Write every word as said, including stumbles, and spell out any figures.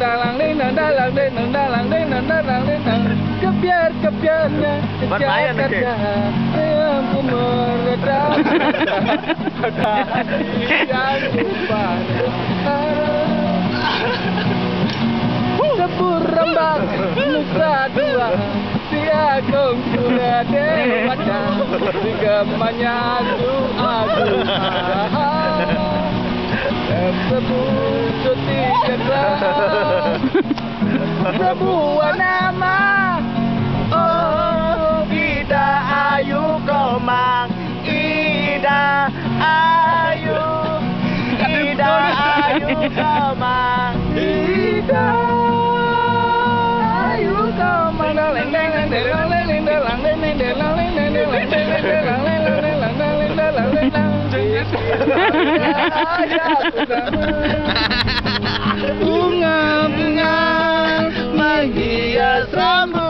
Dalang ding dang, dalang ding dang, dalang ding dang, dalang ding dang. Kebiar kebiarnya Jakarta yang ku meredam. Yang ku pandang. Debur rembang Nusa Dua, Siagung Pura Dewata, Sigemanya Lu Agung. Tersebut cuti kerja. Sebuah nama. Oh, Ida Ayu Komang. Ida Ayu. Ida Ayu Komang. Ida Ayu Komang. Bunga-bunga menghias rambut.